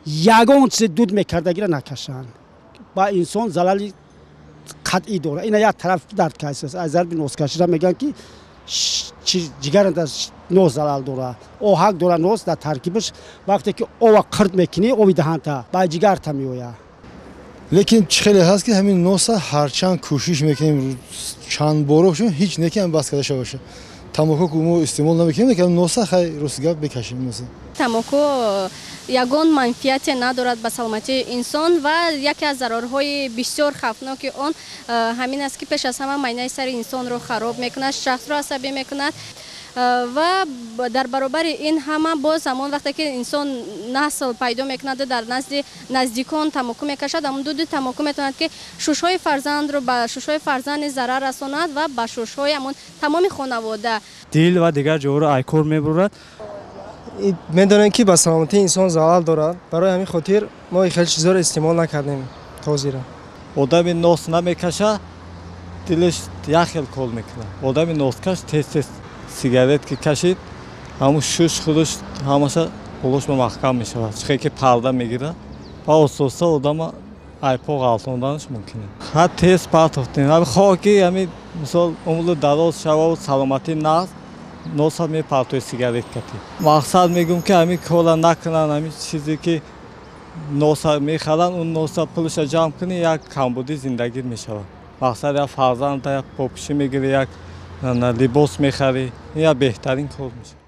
Ягон чизе дуд мекардагиро накашанд. Ба инсон залали қатъӣ дорад. Ина як тараф дард кайсас. Аз зарби носкашида мегӯянд, ки ҷигаранда нос залал дорад. Оҳак дорад нос дар таркибаш. Вақте ки ова қирд мекунӣ, ови даҳанта ба ҷигарта меояд. Лекин чӣ хеле ҳаст, ки ҳамин носа ҳарчанд кӯшиш мекунем, чанд боро ҳеҷ не ки ҳам бас карда шаваша. Тамоко ку мо истеъмол намекунем, лекин носа хай, рости гап, бекашем носа. Тамоко ягон манфиате надорад ба саломатии инсон ва яке аз зарарҳои бисёр хавфноки он ҳамин аст, ки пеш аз ҳама майнаи сари инсонро хароб мекунад, шахсро асабӣ мекунад ва дар баробари ин ҳама боз ҳамон вақте ки инсон насл пайдо мекунад, дар назди наздикон тамоку мекашад, ҳамон дуди тамоку метавонад, ки шушҳои фарзандро, ба шушҳои фарзанд зарар расонад ва ба шушҳои ҳамон тамоми хонавода. Дил ва дигар ҷоҳоро айкор мебурад. Медонем, ки ба саломатии инсон залал дорад. Барои ҳамин хотир мо хеле чизҳоро истеъмол накардем то ҳозира. Одами нос намекаша, дилаш як хел кор мекунад. Одами носкаш тез тез сигарет ки кашид, ҳамун шуш худаш ҳамаша болошма маҳкам мешавад, чихе ки парда мегирад ва оста одама айпо ғалтонданаш мумкин аст. Ҳа, тез партофтем. Хоҳ ки ҳами мисол умру дароз шававу саломатӣ нағз, носа мепартои сигарет кати. Мақсад мегӯм, ки ҳамин кора накунанд. Ҳамин чизе ки носа мехаранд, он носа пулаша ҷамъ кунӣ, як камбудӣ зиндагӣ мешавад. Мақсад, як фарзанда як попӯшӣ мегирӣ, як либос мехарӣ, ин як беҳтарин кор мешавад.